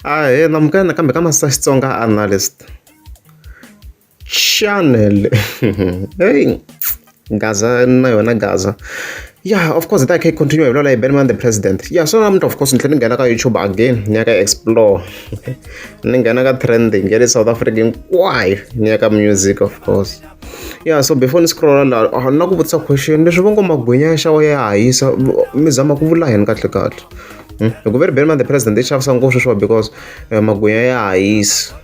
Ahee namukela nakambe ka Master Xitsonga Analyst Channel. Hey, Gaza na yona Gaza. Yeah, of course that can continue hi vulavula hi Benman the President. Yeah, so namuntlha of course ni tlhela ni nghena ka YouTube again ni ya ka explore. Ni nghena ka trending ya le South Africa hinkwayo ni ya ka music of course. Yeah, so before ni scrolla laha na ku vutisa question leswi vo ngo magwinya ya xava ya hahisa mi zama ku vula yini kahle kahle. Hi ku ve ri Benman the President i xavisa ngopfu sweswiwa because magwinya ya hahisa.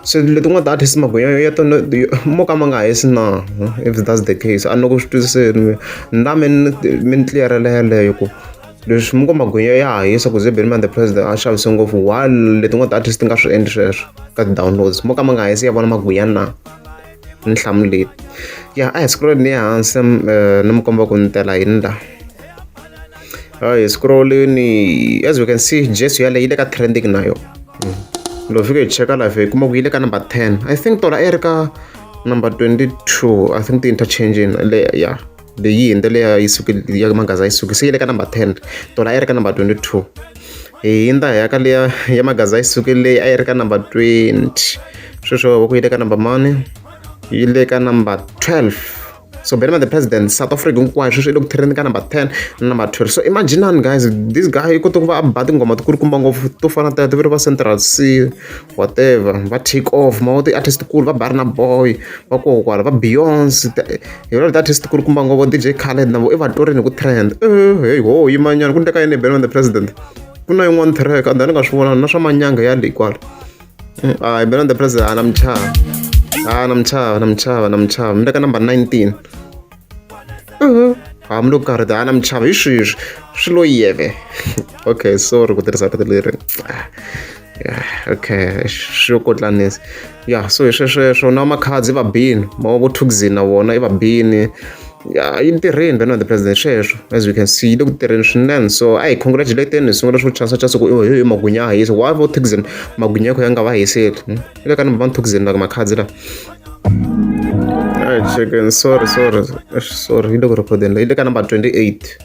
Se letin'wana ti-artist magwinya ya tona mo ka ma nga hahisi na if that's the case a ni ku swi twisiseni na mi ni tliyerela yeleyo ku leswi mi ngo magwinya ya hahisa ku ze Benman the President a xavise ngopfu while letin'wana ti-artist ti nga swi endli sweswo ka ti-downloads mo ka ma nga hahisi ya vona magwinya na ni hlamuleni ya a hi scroll ni ya hansi ni mi komba ku ni tela yini la. Hi scroll-ini as we can see Jesu yaleyo yi le ka trending na yona loko fika hi cheka laha hi kuma ku yi le ka number 10 I think tona a yi ri ka number 22 I think ti-interchanging le ya leyi hundze leya yi suke ya Magaza yi suke se yi le ka number 10 tona a yi ri ka number 22 hi hundza hi ya ka liya ya Magaza yi suke leyi a yi ri ka number 20 sweswo ku yi le ka number mani yi le ka number 12. So Benjamin the President, South Africa hinkwayo sweswi i le ku trending ka number 10 na number 12. So imaginani guys, this guy i kote ku va a ba tinghoma ti kulukumba ngopfu to fana na teto va ri va Central Cee, whatever, va Take Off, ma ti-artist tikulu va Burna Boy, va koho kwala va Beyonce, hi vona ti-artist tikulukumba ngopfu DJ Khaled na vo i va twarini hi ku trend. Hey ho yimanyana ku endleka yini hi Benjamin the President? Ku na yin'wana track a ni nga swi vona na swa manyanga ya le kwala. Hayi Benjamin the President a na mi chava a na mi chava na mi chava na mi chava mi le ka number 19 ha mi le ku karhata a na mi chava hi sweswi swi lo yeve okay sorry ku tirhisa rito leri okay swi yo kotlanisa ya so hi swesweswo na makhadzi va bini ma vo Thukzin na vona i va bini ya yi tirheni Benjamin the President sweswo as we can see yi le ku tirheni swinene so a hi congratulate-ni hi sungula swo chasa chasa ku hi magwinya ya hisa why vo Thukzin magwinya ya kho ya nga va hiseli i le ka number one Thukzin la makhadzi la chicken sorry sorry sorry yi le ku rhekhodeni yi le ka number 28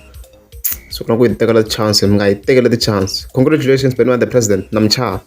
so ku na ku yi tekela chance mi nga yi tekela ti-chance congratulations Benjamin the President na mi chava.